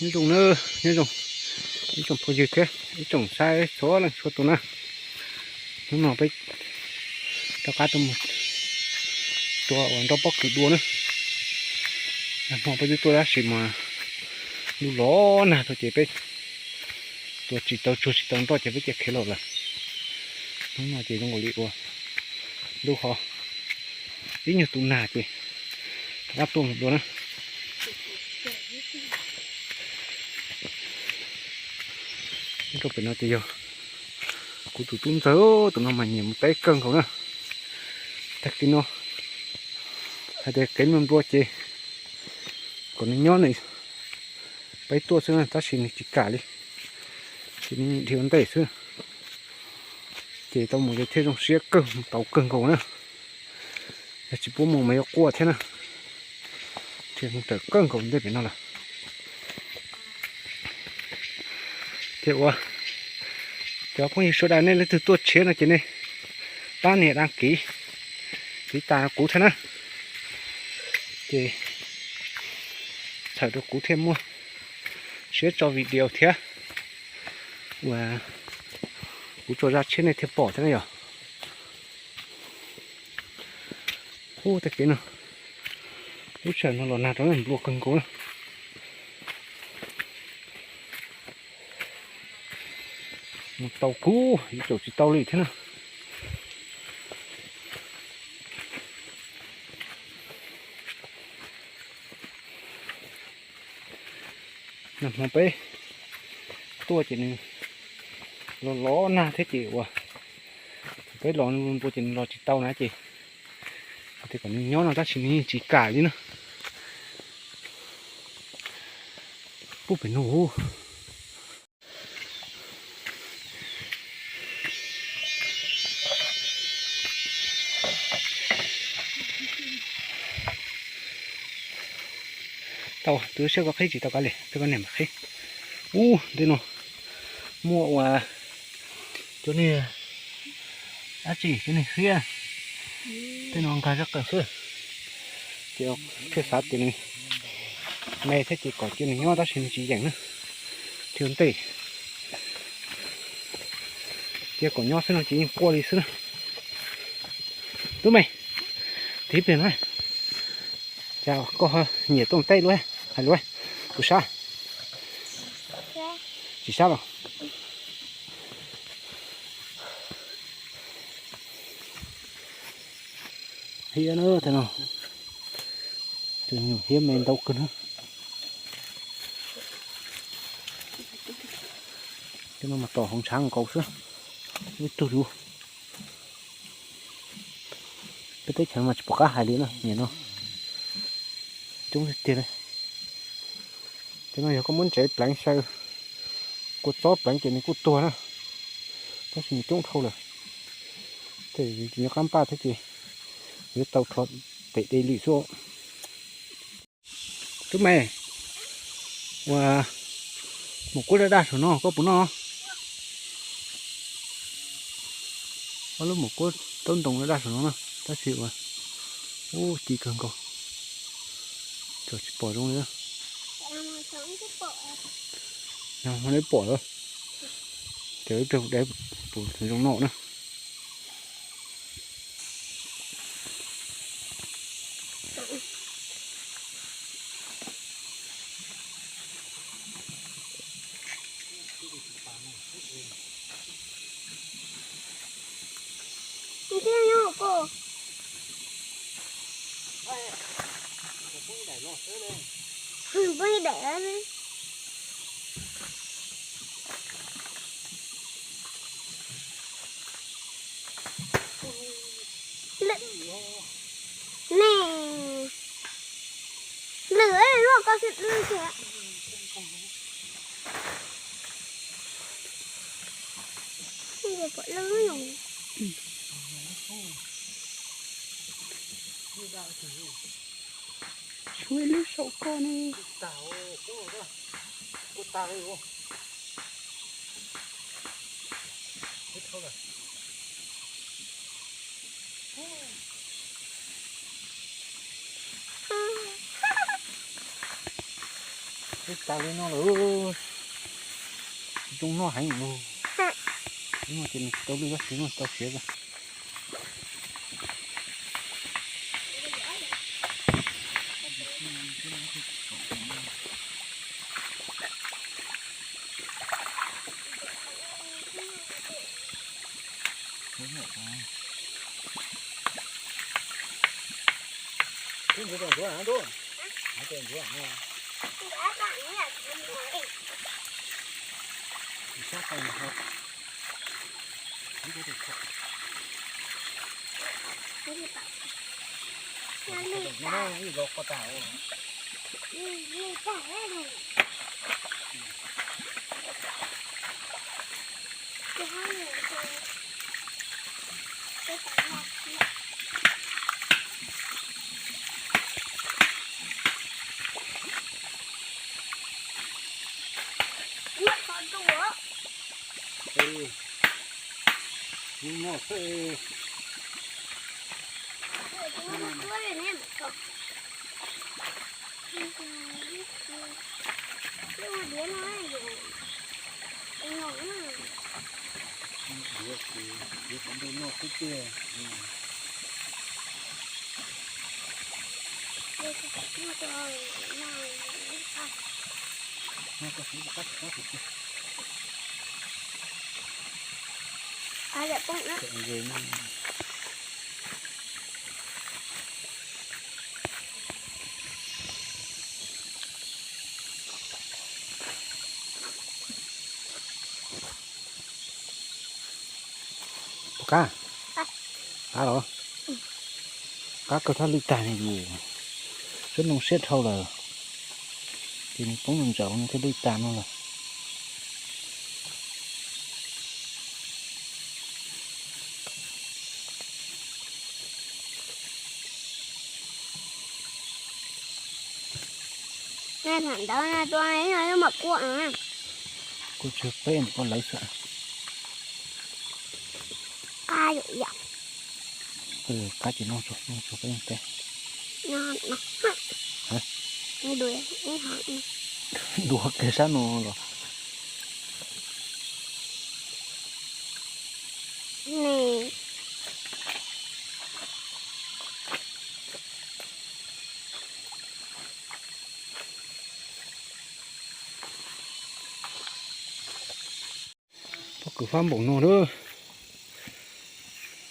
Nyob zoo na, nyob zoo ib tsoom phooj ywg thiab ib tsoom saib txhua leej txhua tus na. Hnub no peb rov qab tuaj mus tua uas nroj pob kws dua na. Nag hmo peb twb tuaj tab sis mas lub los nag tuaj ces peb tua tsis tau tsuag tsis tau nroj ces peb cia khiav los lawm. Hnub no ces zoo nkaus li ua ntuj ho ib nyuag tus nag ces rov qab tuaj mus dua na. Rau pem no ces yog kuv tus tub ntxawg, tus no mas nyiam mus teb kawg nkaus na. Tag kis no hais tias kev nplua nplua ces kom nws nyob nws peb tuaj xwb na, tab sis nws tsis kam li, ces nws dhia ua ntej xwb. Ces tau mus ces thiaj zoo siab kawg, tau kawg nkaus na. Yog tsis pub mus mas yuav quaj thiab na. Thiaj mus raws kawg nkaus ntej pem no lawm. Ces ua cov phooj ywg sawv daws nej leej twg tuaj tshiab no ces nej pab nias đăng ký, tiv tas kuv thiab na. Ces txhawm rau kuv thiaj muaj siab tso video thiab, uas kuv tso zaj tshiab nej thiaj pom thiab na yom. Ub, tag kis no lub sij hawm no los nag rau nplua kawg nkaus na. Mus tau kub yuav caum tsis tau li thiab na. Nag hmo peb tuaj ces nws los los nag thiab ces uas peb los nplua ces nws los tsis tau na ces tias kom nws nyob no tab sis nws yeej tsis kam li na. Pub pem no. Tau, tus siab koj qhib tsis tau kav liam, peb koj niam mas qhib. Ub, tej no muaj ua cov niag dab tsi, cov niag hiab, tej no nkag zaj qees xwb. Ces thiaj xav tias nws me thiab ces kom cia nws nyob tab sis nws tsis yeem na, dhia ua ntej. Cia kom nyob xwb no ces yeej quaj li xwb na. Tub me, tiv pliag na, cas koj nyiam tuaj teb luaj, hais luaj, puas sab? Tsis sab los? Hiab na, tej no, tus nyuam hiab me ntau kawg na. Tej no mas tom hauv ntshav nkaus xwb, ib tug lus. Peb teb chaws mas tsis pom qab hais li na, niam no coob tiag tiag li. Tej no yog koj muab ntsev pleev xyaw, kua txob pleev ces nws kuj tuag na, tab sis nws coob dhau lawm. Tej yus tsis nco qab npaj thiab ces yuav tau rho tes de lwm xwb. Tub me, ua maum kuab daj daj saum no koj puas noj? Ob lub maum kuab taub ntoo daj daj saum no na, tab sis ua ub ci kawg nkaus, tsis pom zoo li. Yog ho neb pom lawm, ces ib pliag kuv de puas zoo noj na. Lwm, lwm loj ko xwb lwm thiab. Pom lwm no. Tshuav ib lub saum ko ne. Tas li no lawm. Zoo noj heev lawm. Ib no ces nws tsis tau lwj, tab sis no tau siav. Puas qab? Qab los? Qab kawg, thaj lwj tag ne yus, twb noo siab dhau lawm, ces nws poob ntsaum nws thiaj lwj tag no lawm. Ntawd tua ib no mam kuaj. Kuaj tsawg peb ua lawv xwb. Qab ces noj tsuag, noj tsuag peb teb. Dua kiag sab no los. Pob kws fab npaum no na.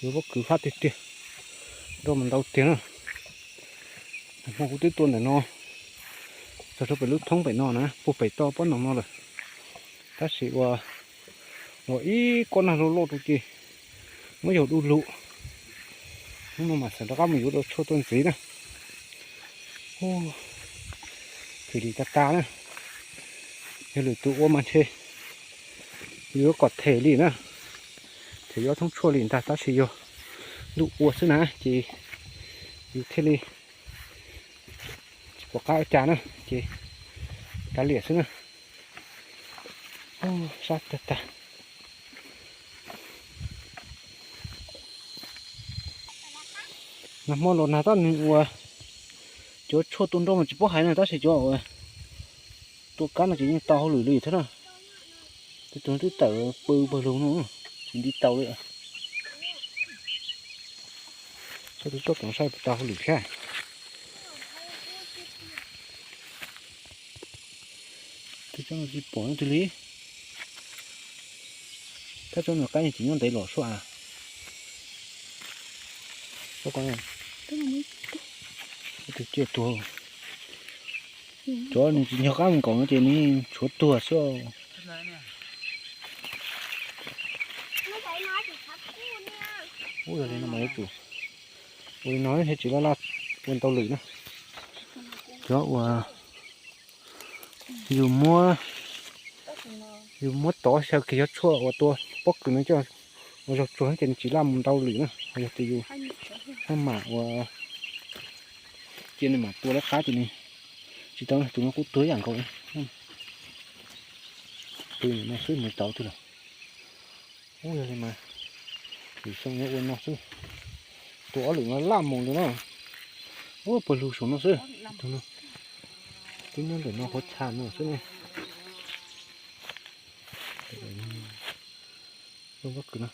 Yuav pob kws fab tiag tiag, nroj mas ntau tiag na. Hmo kuv twb tua ntawm no txog rau pem lub thoob pem no na, puag pem toj pob noog no lawm. Tab sis ua, ua ib kob nag loj loj rau ces muab yaug du lug. Hnub no mas xav rov qab mus yuav dua tshuaj tuaj ntxiv na. Them li tas tas na. Yog lwm tus ua mas ntshe yuav kom them li na, them yuav thoob tshuaj li ntag, tab sis yog ntuj ua xwb na ces yus thiaj li tsis pom qab ua cas na ces kav liam xwb na. Sab tag tag. Nag hmo los nag tab nws ua, cov tshuaj tua nroj mas tsis paub hais na, tab sis cov ua tua kab no ces yeej tau hauj lwm li thiab na. Tus twb tawm pw pawg lug no, tsis nti tau li. Txhob tus txoj kev saib puas tau hauj lwm thiab. Twb tsis pom twg li. Thaj tsam no qab yeej tsis nyob ntev los suab a. Tus ciaj tuag. Cov nws tsis nco qab mus nkaum no ces nws tshuav tuag xwb. Ub, yog li no mas yuav tsum ua li no thiaj tsis laj laj ua ntau lwm na. Cov uas yus muab, yus muab tov xyaw kiag cov tshuaj uas tua pob kws no coj ua zaug tsuag ces nws tsis laj mus ntau lwm na. Yog tias yus maj mam ua cia nws mam tua lawv qab ces nws tsis tau. Tus no kuj tuag ib yam nkaus. Tus no xwb nws tau twg los. Ub, yog li mas lwm xyoo yuav ua no xwb. Tua ob lwm no laj mus li na. Ub, puag lug saum no xwb. Tus no Twb nyob ntawm no qhov chaw no xwb ne. Zoo pob kws no.